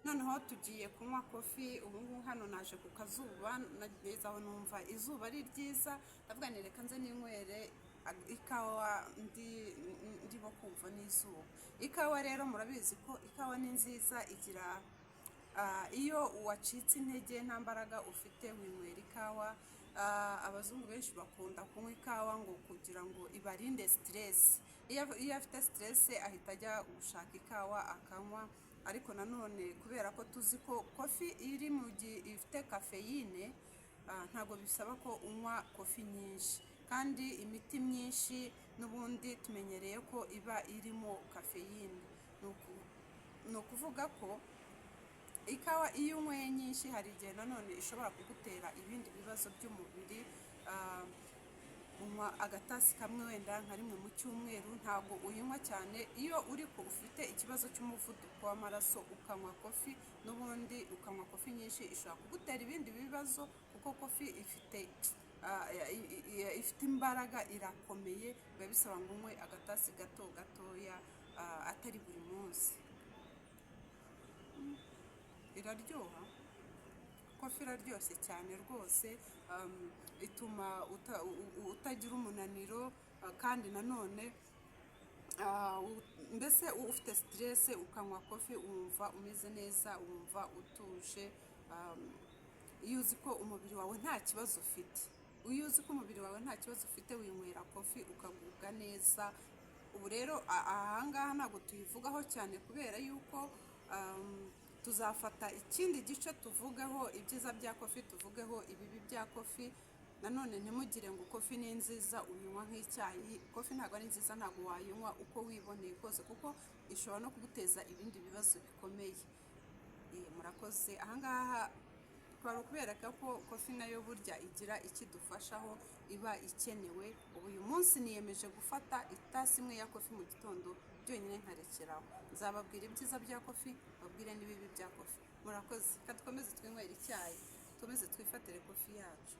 Noneho tugiye kunywa coffee. Ubu ngubu hano naje ku kazuba, nageze aho numva izuba ari ryiza, ndavuga nti reka nze ninywere ikawa, ndimo kumva n'izuba. Ikawa rero murabizi ko ikawa ni nziza, igira iyo wacitse intege, nta mbaraga ufite, winywera ikawa. Abazungu benshi bakunda kunywa ikawa ngo kugira ngo ibarinde stress. Iyo afite stress ahita ajya gushaka ikawa akanywa. Ariko nanone kubera ko tuzi ko coffee iri mu ifite caféine, ntabwo bisaba ko unywa coffee nyinshi. Kandi imiti myinshi n'ubundi tumenyereye ko iba irimo caféine. Ni ukuvuga ko ikawa iyo unyweye nyinshi hari igihe nanone ishobora kugutera ibindi bibazo by'umubiri. Unywa agatasi kamwe wenda nka rimwe mu cyumweru, ntabwo uyinywa cyane. Iyo uri ufite ikibazo cy'umuvuduko w'amaraso ukanywa coffee, n'ubundi ukanywa coffee nyinshi ishobora kugutera ibindi bibazo, kuko coffee ifite imbaraga, irakomeye, biba bisaba ngo unywe agatasi gato gatoya, atari buri munsi. Iraryoha, coffee iraryoshye cyane rwose, ituma utagira umunaniro, kandi nanone mbese ufite stress ukanywa coffee wumva umeze neza, wumva utuje. Iyo uzi ko umubiri wawe nta kibazo ufite, iyo uzi ko umubiri wawe nta kibazo ufite, winywera coffee ukagubwa neza. Ubu rero ahangaha ntabwo tuyivugaho cyane kubera yuko tuzafata ikindi gice tuvugeho ibyiza bya coffee, tuvugeho ibibi bya coffee. Nanone ntimugire ngo coffee ni nziza uyinywa nk'icyayi. Coffee ntabwo ari nziza, ntabwo wayinywa uko wiboneye kose, kuko ishobora no kuguteza ibindi bibazo bikomeye. Murakoze. Ahangaha twari ukubereka ko coffee nayo burya igira ikidufashaho, iba ikenewe. Ubu uyu munsi niyemeje gufata itasi imwe ya coffee mu gitondo byonyine nkarekeraho. Nzababwira ibyiza bya coffee, babwire n'ibibi bya coffee. Murakoze. Reka dukomeze twinywere icyayi, dukomeze twifatire coffee yacu.